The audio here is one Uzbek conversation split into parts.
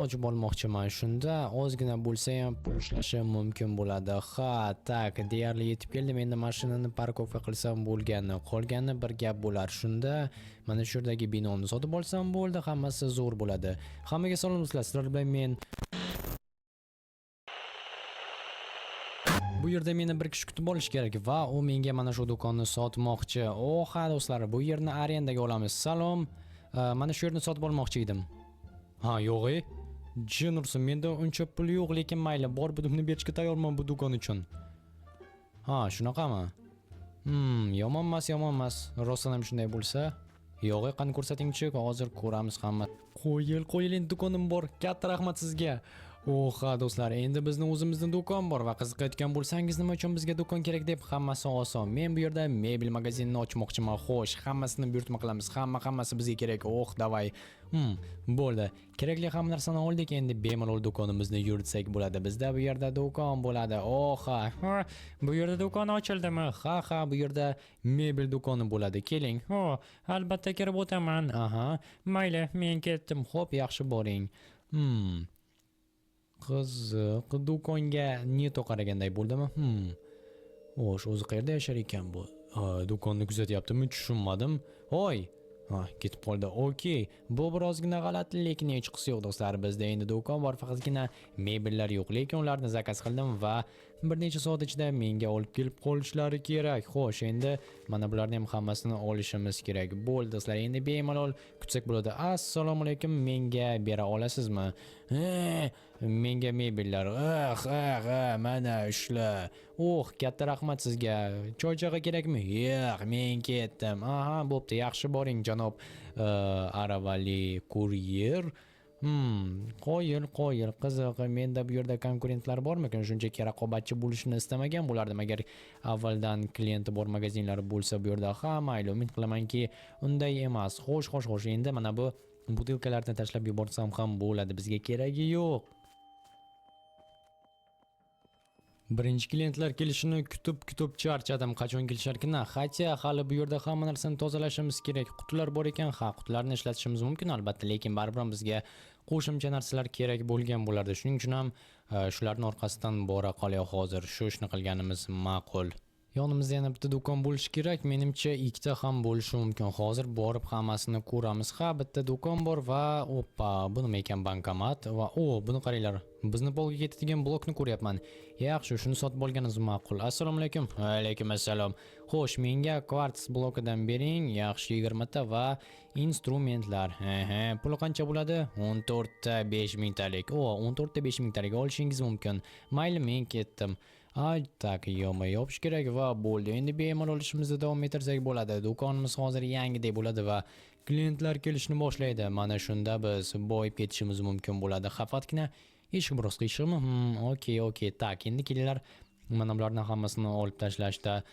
Ochib olmoqchiman. Shunda ozgina bo'lsa ham pul ishlashim mumkin bo'ladi. Ha, так, deyarli yetib keldim. Endi mashinani парковка qilsam bo'lgani. Qolgani bir gap bo'lar. Shunda mana shu yerdagi binoni sotib olsam bo'ldi, hammasi zo'r bo'ladi. Hammaga salom do'stlar, sizlar bilan men. Bu yerda meni bir kishi kutib olish kerak va u menga mana shu do'konni sotmoqchi. Oha do'stlar, bu yerni arendaga olamiz. Salom. Mana shu yerni sotib olmoqchi edim. Ha, yo'q ey. Jin ursin, menda uncha pul yo'q, lekin mayli, bor budimni berishga tayyorman bu do'kon uchun. Ha, shunaqami? Yomon emas, yomon emas. Rostdan ham shunday bo'lsa. Yo'q, ey, qani ko'rsatingchi, hozir ko'ramiz hamma. Qo'yil, qo'yil, endi do'konim bor. Katta rahmat sizga. Oha do'stlar, endi bizni o'zimizni do'kon bor va qiziqayotgan bo'lsangiz, nima uchun bizga do'kon kerak deb, hammasi oson. Men bu yerda mebel magazinini ochmoqchiman. Xo'sh, hammasini buyurtma qilamiz. Hammasi bizga kerak. Oh, давай. Bo'ldi. Kerakli hamma narsani oldik, endi bemalol do'konimizni yuritsak bo'ladi. Bizda bu yerda do'kon bo'ladi. Oha. Ha, bu yerda do'kon ochildimi? Ha, ha, bu yerda mebel do'koni bo'ladi. Keling. Ho, albatta kirib o'taman. Aha. Mayli, men ketdim. Xo'p, yaxshi boring. Qiziq, do'konga neto qaraganday bo'ldimi? Xo'sh, o'zi qayerda yashar ekan bu? Ha, do'konni kuzatyaptimi? Tushunmadim. Hoy! Ha, ketib qoldi. Okey. Bu birozgina g'alati, lekin hech qisi yo'q do'stlar. Bizda endi do'kon bor, faqatgina mebellar yo'q, lekin ularni заказ qildim va bir necha soat ichida menga olib kelib qolishlari kerak. Xo'sh, endi mana bularni ham hammasini olishimiz kerak. Bo'ldi do'stlar, endi bemalol kutsak bo'ladi. Assalomu alaykum, menga bera olasizmi? Menga mebellar. Ah, ah, ah, mana ushla. Oh, katta rahmat sizga. Choy chaqi kerakmi? Yo'q, men ketdim. Aha, bo'pti, yaxshi boring, janob aravali kuryer. Qoyil, qoyil, qiziq. Menda bu yerda konkurentlar bormikan? Shunchaki raqobatchi bo'lishni istamagan bo'lardim agar avvaldan klienti bor magazinlar bo'lsa bu yerda. Ha, mayli, umid qilamanki, unday emas. Xo'sh, xo'sh, xo'sh, endi mana bu butilkalarni tashlab yuborsam ham bo'ladi. Bizga keragi yo'q. Birinchi klientlar kelishini kutib-kutib charchadim. Qachon kelisharkin? Хотя hali bu yerda hamma narsani tozalashimiz kerak. Qutilar bor ekan, ha, qutilarni ishlatishimiz mumkin albatta, lekin baribir ham bizga qo'shimcha narsalar kerak bo'lgan bo'lardi. Shuning uchun ham shularning orqasidan bora qolay hozir. Shu ishni qilganimiz ma'qul. Yonimizda yana bitta do'kon bo'lishi kerak. Menimcha ikkita ham bo'lishi mumkin. Hozir borib hammasini ko'ramiz. Ha, bitta do'kon bor va oppa, bu nima ekan, bankomat va o, buni qaranglar. Bizni polga ketadigan blokni ko'ryapman. Yaxshi, shuni sotib olganimiz ma'qul. Assalomu alaykum. Alaykum assalom. Xo'sh, menga kvarts blokidan bering. Yaxshi, 20 ta va instrumentlar. He, puli qancha bo'ladi? 14 ta 5 mingtalik. O, 14 ta 5 mingtalik olishingiz mumkin. Mayli, men ketdim. Ay, так, yoma yopish kerak va bo'ldi. Endi bemalol ishimizni davom ettirsak bo'ladi. Do'konimiz hozir yangidek bo'ladi va klientlar kelishni boshlaydi. Mana shunda biz boyib ketishimiz mumkin bo'ladi. Faqatgina eshik biroz qiyshiqmi? Okey, okey. Так, endi kelinglar, mana bularni hammasini olib tashlashda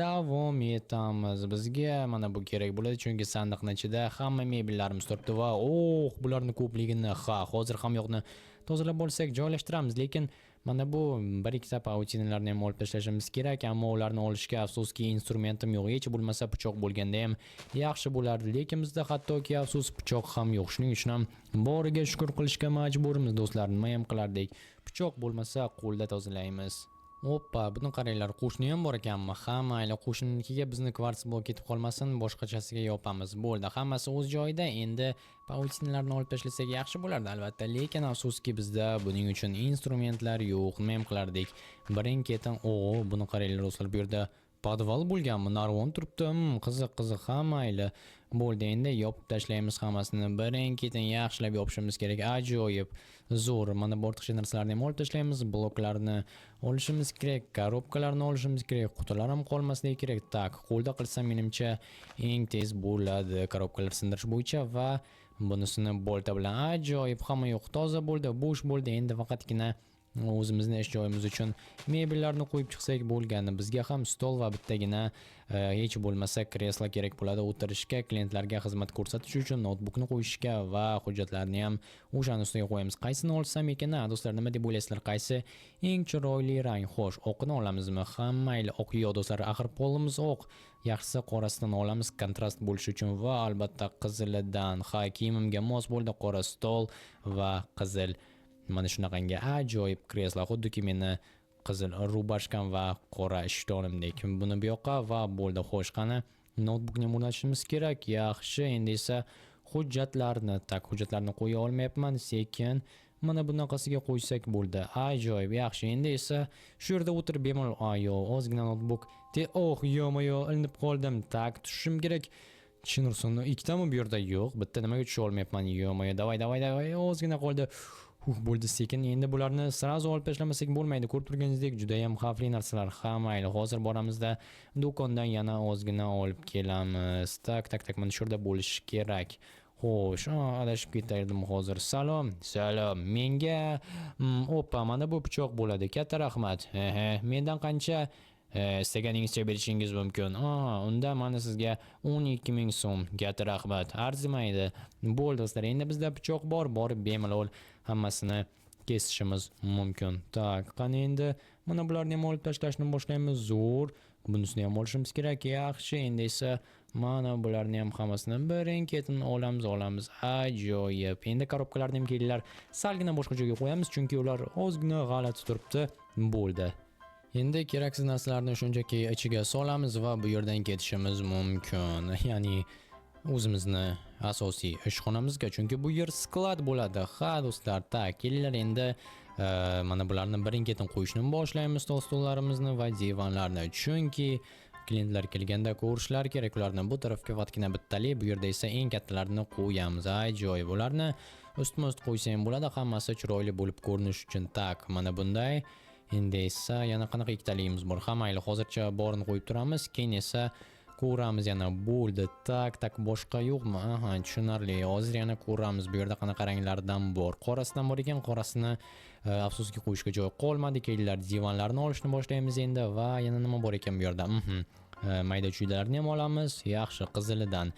davom etamiz. Bizga mana bu kerak bo'ladi, chunki sandiqning ichida hamma mebellarimiz turibdi va oh, bularni ko'pligini, ha, hozir ham yo'qni tozalab bo'lsak joylashtiramiz, lekin mana bu bir ikkita pautinalarni ham olib tashlashimiz kerak, ammo ularni olishga afsuski instrumentim yo'q. Hech bo'lmasa pichoq bo'lganda ham yaxshi bo'lardi, lekin bizda hattoki afsus pichoq ham yo'q. Shuning uchun ham boriga shukr qilishga majburmiz do'stlar. Nima ham qilardik? Pichoq bo'lmasa qo'lda tozalaymiz. Oppa, buni qaranglar, qo'shni ham bor ekanmi? Ha, mayli, qo'shninikiga bizni kvarts blok ketib qolmasin, boshqachasiga yopamiz. Bo'ldi, hammasi o'z joyida. Endi pautinalarni olib tashlasak yaxshi bo'lardi albatta, lekin afsuski bizda buning uchun instrumentlar yo'q. Nima ham qilardik? Birin-ketin, o, buni qaranglar do'stlar, bu yerda podval bo'lganmi? Narvon turibdi. Qiziq, qiziq, ha, mayli. Bo'ldi, endi yopib tashlaymiz hammasini. Birin-ketin yaxshilab yopishimiz kerak. Ajoyib. Zo'r. Mana bu ortiqcha narsalarni ham olib tashlaymiz. Bloklarni olishimiz kerak, korobkalarni olishimiz kerak, qutilar ham qolmasligi kerak. Так, qo'lda qilsam menimcha eng tez bo'ladi korobkalar sindirish bo'yicha va bunisini bolta bilan ajoyib, hamma yo'q toza bo'ldi, bo'sh bo'ldi. Endi faqatgina O'zimizni ish joyimiz uchun mebellarni qo'yib chiqsak bo'lgani. Bizga ham stol va bittagina hech bo'lmasa kreslo kerak bo'ladi o'tirishga, klientlarga xizmat ko'rsatish uchun noutbukni qo'yishga va hujjatlarni ham o'shani ustiga qo'yamiz. Qaysini olsam ekan, do'stlar, nima deb o'ylaysizlar? Qaysi eng chiroyli rang? Xo'sh, oqini olamizmi? Ha, mayli, oq yo'q do'stlar, axir polimiz oq. Yaxshisi qorasidan olamiz kontrast bo'lishi uchun va albatta qizilidan. Ha, kiyimimga mos bo'ldi qora stol va qizil. Mana shunaqangi ajoyib kreslo, xuddiki meni qizil rubashkam va qora ishtonimdek. Buni bu yoqqa va bo'ldi. Xo'sh, qani noutbukni ham o'rnatishimiz kerak. Yaxshi, endi esa hujjatlarni, tak, hujjatlarni qo'ya olmayapman, sekin mana bunaqasiga qo'ysak bo'ldi. Ajoyib, yaxshi. Endi esa shu yerda o'tirib bemalol, yo'q, ozgina noutbuk. Oh, yo-moyo, ilinib qoldim. Tak, tushishim kerak. Chin ursin, ikkitami bu yerda? Yo'q, bitta nimaga tusha olmayapman? Yo-moyo, davay, davay, davay, ozgina qoldi. Bo'ldi sekin. Endi bularni sразу olib tashlamasak bo'lmaydi. Ko'rib turganingizdek, juda ham xavfli narsalar. Ha, mayli, hozir boramizda do'kondan yana ozgina olib kelamiz. Tak, tak, tak, mana shu yerda bo'lishi kerak. Xo'sh, adashib ketardim hozir. Salom, salom. Menga opa, mana bu pichoq bo'ladi. Katta rahmat. Ehe, mendan qancha istaganingizcha berishingiz mumkin. Unda mana sizga 12 000 so'm. Katta rahmat. Arzimaydi. Bo'ldi do'stlar, endi bizda pichoq bor, borib bemalol hammasini kesishimiz mumkin. Tak, qani endi mana bularni ham olib tashlashni boshlaymiz. Zo'r. Bunisini ham olishimiz kerak. Yaxshi, endi esa mana bularni ham hammasini birin-ketin olamiz, olamiz. Ajoyib. Endi korobkalarni ham kelinglar salgina boshqa joyga qo'yamiz, chunki ular ozgina g'alati turibdi. Bo'ldi. Endi keraksiz narsalarni shunchaki ichiga solamiz va bu yerdan ketishimiz mumkin. Ya'ni o'zimizni asosiy ishxonamizga, chunki bu yer sklad bo'ladi. Ha, do'stlar, tak, kelinglar endi mana bularni birin-ketin qo'yishni boshlaymiz, stol-stullarimizni va divanlarni, chunki klientlar kelganda ko'rishlari kerak ularni. Bu tarafga faqatgina bittali, bu yerda esa eng kattalarini qo'yamiz. Ajoyib. Ularni ustma-ust qo'ysa ham bo'ladi, hammasi chiroyli bo'lib ko'rinishi uchun. Tak, mana bunday. Endi esa yana qanaqa ikkitaligimiz bor? Ha, mayli, hozircha borini qo'yib turamiz, keyin esa ko'ramiz yana. Bo'ldi. Tak, tak, boshqa yo'qmi? Aha, tushunarli. Hozir yana ko'ramiz bu yerda qanaqa ranglardan bor. Qorasidan bor ekan, qorasini afsuski qo'yishga joy qolmadi. Kelinglar, divanlarni olishni boshlaymiz endi va yana nima bor ekan bu yerda? Mayda chuydalarni ham olamiz. Yaxshi, qizilidan.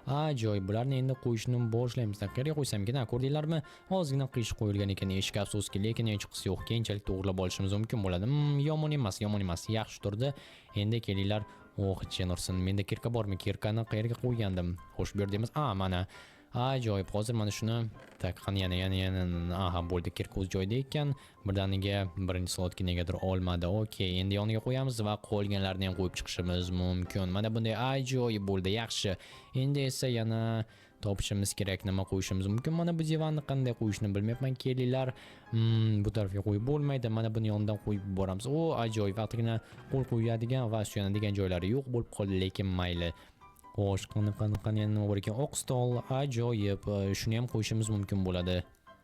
Ajoyib, bularni endi qo'yishni boshlaymiz. Qayerga qo'ysam ekan? Ko'rdinglarmi? Ozgina qiyshiq qo'yilgan ekan eshik, afsuski, lekin hechqisi yo'q. Keyinchalik to'g'rilab olishimiz mumkin bo'ladi. Yomon emas, yomon emas. Yaxshi turdi. Endi kelinglar. Oh, chin ursin. Menda kirka bormi? Kirkani qayerga qo'ygandim? Xo'sh, bu yerda emas. A, mana. Ajoyib. Hozir mana shuni tak, qani yana, yana, yana, aha, bo'ldi. Kirka o'z joyida ekan. Birdaniga birinchi slotga negadir olmadi. Okey, endi yoniga qo'yamiz va qolganlarini ham qo'yib chiqishimiz mumkin. Mana bunday ajoyib bo'ldi. Yaxshi. Endi esa yana topishimiz kerak, nima qo'yishimiz mumkin. Mana bu divanni qanday qo'yishni bilmayapman. Kelinglar, bu tarafga qo'yib bo'lmaydi. Mana buni yonidan qo'yib boramiz. O, ajoyib. Faqatgina qo'l qo'yadigan va suyanadigan joylari yo'q bo'lib qoldi, lekin mayli. Xo'sh, qani, qani, qani, yana nima bor ekan? Oq stol, ajoyib. Shuni ham qo'yishimiz mumkin bo'ladi.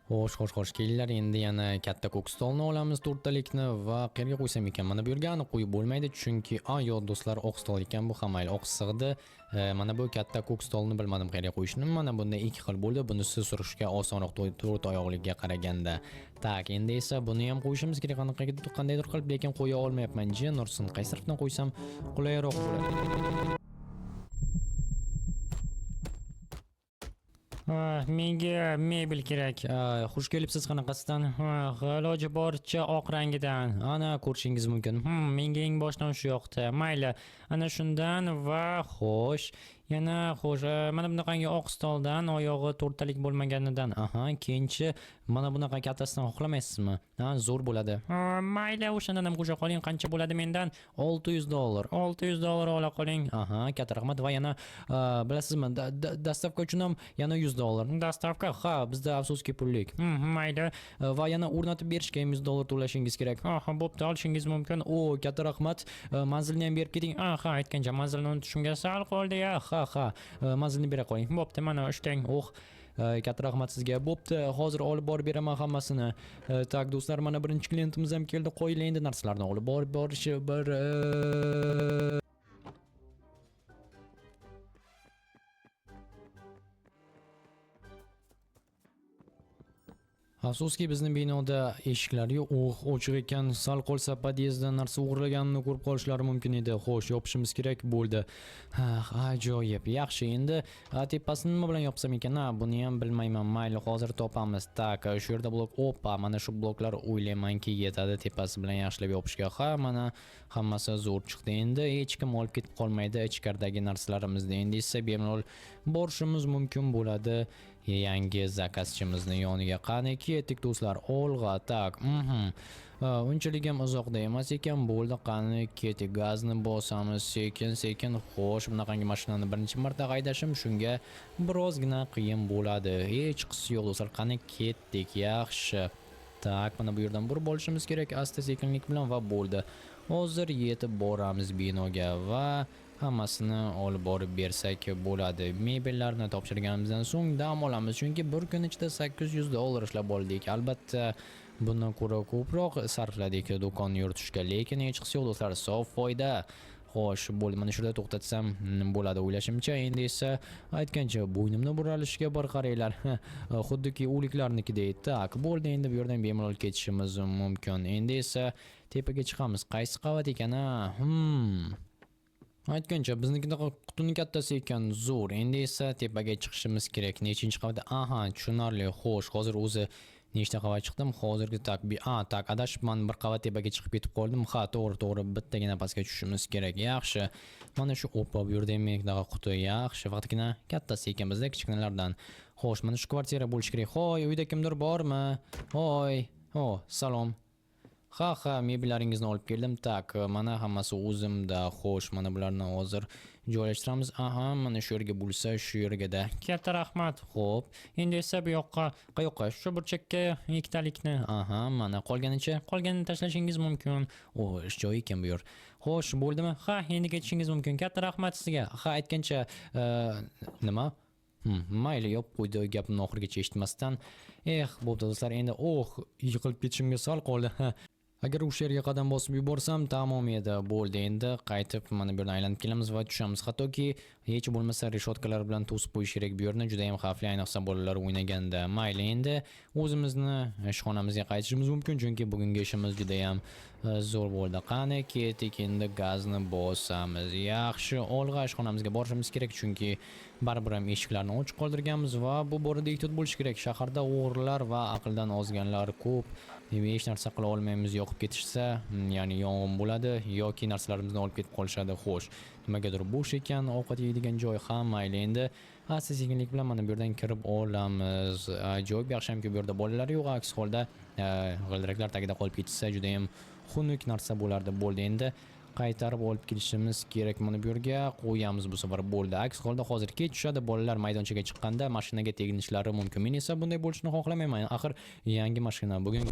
Xo'sh, xo'sh, xo'sh, kelinglar endi yana katta ko'k stolni olamiz, to'rttalikni va qayerga qo'ysam ekan? Mana bu yerga aniq qo'yib bo'lmaydi, chunki yo'q do'stlar, oq stol ekan bu, ham mayli, oq sig'di. Mana bu katta ko'k stolni bilmadim qayerga qo'yishni. Mana bunda ikki xil bo'ldi. Bunisi surishga osonroq to'rt oyoqliga qaraganda. Tak, endi esa buni ham qo'yishimiz kerak qandaydir qilib, lekin qo'ya olmayapman. Jin ursin, qaysi tarafdan qo'ysam qulayroq bo'ladi. Menga mebel kerak. Xush kelibsiz, qanaqasidan? Iloji boricha oq rangidan. Ana, ko'rishingiz mumkin. Menga eng boshidan shu yoqdi. Mayli, ana shundan va Xo'sh, yana xo'sh, mana bunaqangi oq stoldan, oyog'i to'rttalik bo'lmaganidan. Aha, keyinchi mana bunaqa kattasidan xohlamaysizmi? Ha, zo'r bo'ladi. Mayli, o'shandan ham qo'sha qoling. Qancha bo'ladi mendan? $600. $600 ola qoling. Aha, katta rahmat va yana bilasizmi, доставка uchun ham yana $100. Доставка? Ha, bizda afsuski pullik. Mayli. Va yana o'rnatib berishga ham $100 to'lashingiz kerak. Aha, bo'pti, olishingiz mumkin. O, katta rahmat. Manzilni ham berib keting. Aha, aytgancha manzilni unutishimga sal qoldi ya. Ha, ha, manzilni bera qo'ying. Bo'pti, mana ushlang. Oh, katta rahmat sizga. Bo'pti, hozir olib borib beraman hammasini. Tak, do'stlar, mana birinchi klientimiz ham keldi. Qo'yinglar endi narsalarni olib borib borishi bir Afsuski, bizni binoda eshiklar yo'q. Oh, ochiq ekan. Sal qolsa podyezddan narsa o'g'irlaganini ko'rib qolishlari mumkin edi. Xo'sh, yopishimiz kerak bo'ldi. Ha, ajoyib. Yaxshi, endi tepasini nima bilan yopsam ekan? Ha, buni ham bilmayman. Mayli, hozir topamiz. Так, shu yerda blok. Opa, mana shu bloklar o'ylaymanki yetadi tepasi bilan yaxshilab yopishga. Ha, mana hammasi zo'r chiqdi. Endi hech kim olib ketib qolmaydi ichkaridagi narsalarimizni. Endi esa bemalol borishimiz mumkin bo'ladi yangi zakazchimizni yoniga. Qani, ketdik, do'stlar, olg'a. Так, Unchalik ham uzoqda emas ekan. Bo'ldi, qani, ketdik, gazni bosamiz sekin sekin. Xo'sh, bunaqangi mashinani birinchi marta haydashim, shunga birozgina qiyin bo'ladi. Hech qisi yo'q, do'stlar, qani, ketdik. Yaxshi. Так, mana bu yerdan burib olishimiz kerak asta sekinlik bilan va bo'ldi. Hozir yetib boramiz binoga va hammasini olib borib bersak bo'ladi. Mebellarni topshirganimizdan so'ng dam olamiz, chunki bir kun ichida 800 dollar ishlab oldik. Albatta, bundan ko'ra ko'proq sarfladik do'konni yuritishga, lekin hech qisi yo'q, do'stlar, sof foyda. Xo'sh, bo'ldi, mana shu yerda to'xtatsam bo'ladi o'ylashimcha. Endi esa aytgancha bo'ynimni buralishiga bir qaranglar. Xuddiki o'liklarnikidek. Так, bo'ldi, endi bu yerdan bemalol ketishimiz mumkin. Endi esa tepaga chiqamiz. Qaysi qavat ekan, a? Aytgancha biznikidaqa qutini kattasi ekan, zo'r. Endi esa tepaga chiqishimiz kerak. Nechinchi qavat? Aha, tushunarli. Xo'sh, hozir o'zi nechta qavat chiqdim? Hozirgi так, так, adashibman, bir qavat tepaga chiqib ketib qoldim. Ha, to'g'ri, to'g'ri, bittagina pastga tushishimiz kerak. Yaxshi. Mana shu, opa, bu yerda ham bunaqa quti. Yaxshi, faqatgina kattasi ekan bizda kichkinalardan. Xo'sh, mana shu kvartira bo'lishi kerak. Hoy, uyda kimdir bormi? Hoy. O, salom. Ha, mebellaringizni olib keldim. Так, mana hammasi o'zimda. Xo'sh, mana bularni hozir joylashtiramiz. Aha, mana shu yerga bo'lsa, shu yerga-da. Katta rahmat. Xo'p, Endi esa bu yoqqa, qayoqqa? Shu burchakka ikkitalikni. Aha, mana qolganicha. Qolganini tashlashingiz mumkin. O, ish joyi ekan bu yer. Xo'sh, bo'ldimi? Ha, endi ketishingiz mumkin. Katta rahmat sizga. Ha, aytgancha, nima? Mayli, yopib qo'ydi gapimni oxirigacha eshitmasdan. Eh, bo'pti, do'stlar, endi oh, yiqilib ketishimga sal qoldi. Agar o'sha yerga qadam bosib yuborsam, tamom edi. Bo'ldi, endi qaytib mana bu yerdan aylanib kelamiz va tushamiz. Hattoki hech bo'lmasa reshotkalar bilan to'sib qo'yish kerak bu yerni, juda ham xavfli, ayniqsa bolalar o'ynaganda. Mayli, endi o'zimizni ishxonamizga qaytishimiz mumkin, chunki bugungi ishimiz juda ham zo'r bo'ldi. Qani, ketdik, endi gazni bosamiz. Yaxshi, olg'a ishxonamizga borishimiz kerak, chunki baribir ham eshiklarni ochiq qoldirganmiz va bu borada ehtiyot bo'lish kerak. Shaharda o'g'rilar va aqldan ozganlar ko'p. Demak, hech narsa qila olmaymiz, yoqib ketishsa, ya'ni yong'in bo'ladi yoki narsalarimizni olib ketib qolishadi. Xo'sh, nimagadir bo'sh ekan ovqat yeydigan joy. Ha, mayli, endi asta sekinlik bilan mana bu yerdan kirib olamiz. Ajoyib, yaxshi hamki bu yerda bolalar yo'q, aks holda g'ildiraklar tagida qolib ketishsa juda ham xunuk narsa bo'lardi. Bo'ldi, endi qaytarib olib kelishimiz kerak, mana bu yerga qo'yamiz bu safar. Bo'ldi. Aks holda hozir kech tushadi, bolalar maydonchaga chiqqanda mashinaga teginishlari mumkin. Men esa bunday bo'lishini xohlamayman. Axir yangi mashina bugun